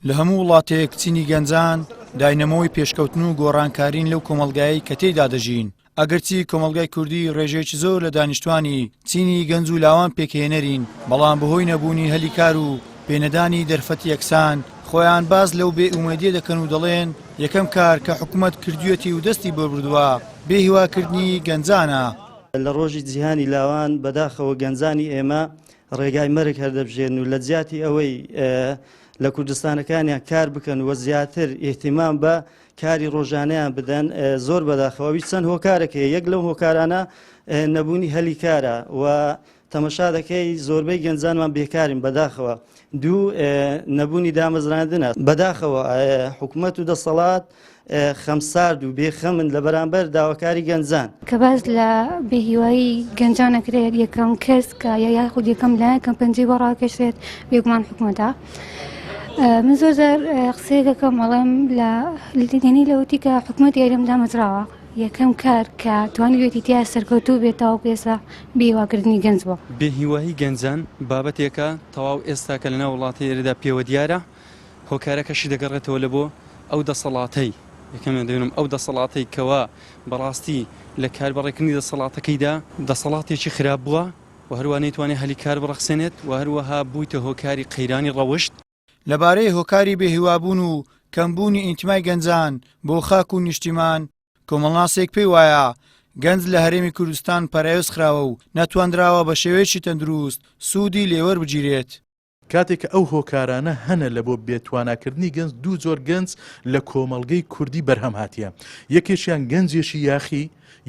لە هەموو وڵاتێک چینی گەنجان داینەمۆی پێشکەوتن و گۆڕانکارین لەو کۆمەڵگایەی کە تێیدا دەژین، ئەگەرچی کۆمەڵگای کوردی ڕێژەیەکی زۆر لە دانیشتوانی چینی گەنج و لاوان پێکهێنەرین، بەڵام بەهۆی نەبوونی هەلی کار و پێنەدانی دەرفەتی یەکسان، خۆیان باس لەو بێ ئومێدیە دەکەن و دەڵێن یەکەم کار کە حکومەت کردویەتی و دەستی بۆ بردووە بێ هیواکردنی گەنجانە. لە ڕۆژی جیهانی لاوان بەداخەوە گەنجانی ئێمە ڕێگای مەرگ هەردەبژێرن و لە جیاتی ئەوەی لە کوردستانەکانیان کار بکەن و زیاتر ئیهتیمام بە کاری ڕۆژانەیان بدەن زۆر بەداخەوە ئەویش چەند هۆکارێک هەیە یەک لەو هۆکارانە نەبوونی هەلی کارە و تەمەشا دەکەی زۆربەی گەنجانمان بێکارین بەداخەوە دوو نەبوونی دامەزراندنە بەداخەوە حکومەت و دەسەڵات خەمسارد و بێخەمن لە بەرامبەر داواکاری گەنجان. کە باس لە بێهیوایی گەنجان ئەکرێت یەکەم کەس کە یاخود یەکەم لایەن کە پەنجەی بۆ ڕاکێشرێت بێگومان حکومەتە. من زۆر جار قسەیەک ئەکەم ئەڵێم لە یعنی لەوەتی کە حکومەتی هەرێم دامەزراوە یەکەم کار کە توانیویەتی تیا سەرکەوتوو بێت تاوەکو ئێستا بێهیواکردنی گەنج بووە. بێهیوایی گەنجان بابەتێکە تەواو ئێستا کە لەناو وڵاتی ئێرەدا پێوە دیارە، هۆکارەکەشی دەگەڕێتەوە لە بۆ ئەو دەسەڵاتەی، یەکەمیان دەبینم ئەو دەسەڵاتەی کەوا بەڕاستی لە کاربەڕێکردنی دەسەڵاتەکەیدا دەسەڵاتێکی خراپ بووە و هەروە نەیتوانێت هەلی کار بڕەخسێنێت و هەروەها بوویتە هۆکاری قەیرانی ڕەوشت. لەبارەی هۆکاری بێهیوابوون و کەمبوونی ئینتیمای گەنجان بۆ خاک و نیشتیمان، کۆمەڵناسێک پێی وایە گەنج لە هەرێمی کوردستان پەراوێز خراوە و نەتواندراوە بە شێوەیەکی تەندروست سوودی لێوەربگیرێت. کاتێک کە ئەو هۆکارانە هەنە لە بۆ بێتواناکردنی گەنج دوو جۆر گەنج لە کۆمەڵگەی کوردی بەرهەم هاتیە یەکێکیان گەنجێکی یاخی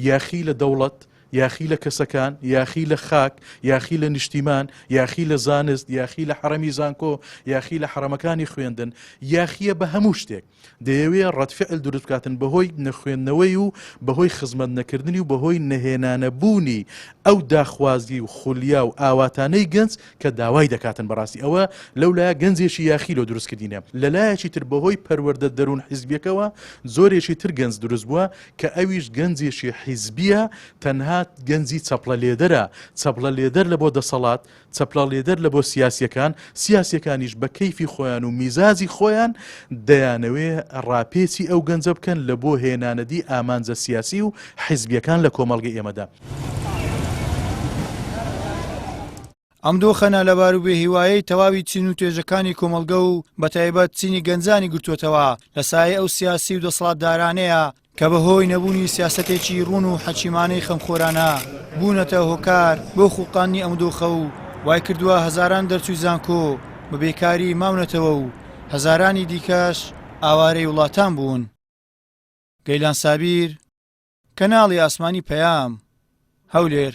یاخی لە دەوڵەت یاخی لە کەسەکان یاخی لە خاک یاخی لە نیشتیمان یاخی لە زانست یاخی لە حەرەمی زانکۆ یاخی لە حەرەمەکانی خوێندن یاخیە بە هەموو شتێک دەیەوێ ڕەد فعل دروست بکاتن بەهۆی نەخوێندنەوەی و بەهۆی خزمەت نەکردنی و بەهۆی نەهێنانەبوونی ئەو داخوازی و خولیا و ئاواتانەی گەنج کە داوای دەکاتن بەڕاستی ئەوە لەولایە گەنجێکی یاخی لۆ دروست کردینە لەلایەکی تر بەهۆی پەروەردە دەروون حیزبیەکەوە زۆرێکی تر گەنج دروست بووە کە ئەویش گەنجێکی حیزبیە تەنها گەنجی چەپڵە لێدەرە چەپڵە لێدەر لە بۆ دەسەڵات چەپڵە لێدەر لە بۆ سیاسیەکان، سیاسیەکانیش بە کەیفی خۆیان و میزاجی خۆیان دەیانەوێ ڕاپێچی ئەو گەنجە بکەن لە بۆ هێنانەدی ئامانجە سیاسی و حیزبیەکان لە کۆمەڵگەی ئێمەدا. ئەم دۆخە نالەبار و بێهیوایەی تەواوی چین و توێژەکانی کۆمەڵگە و بەتایبەت چینی گەنجانی گرتووەتەوە لە سایەی ئەو سیاسی و دەسەڵاتدارانەیە کە بەهۆی نەبوونی سیاسەتێکی ڕوون و حەکیمانەی خەمخۆرانە بوونەتە هۆکار بۆ خوڵقاندنی ئەم دۆخە و وایکردووە هەزاران دەرچووی زانکۆ بە بێکاری ماونەتەوە و هەزارانی دیکەش ئاوارەی وڵاتان بوون. گەیلان سابیر، کەناڵی ئاسمانی پەیام، هەولێر.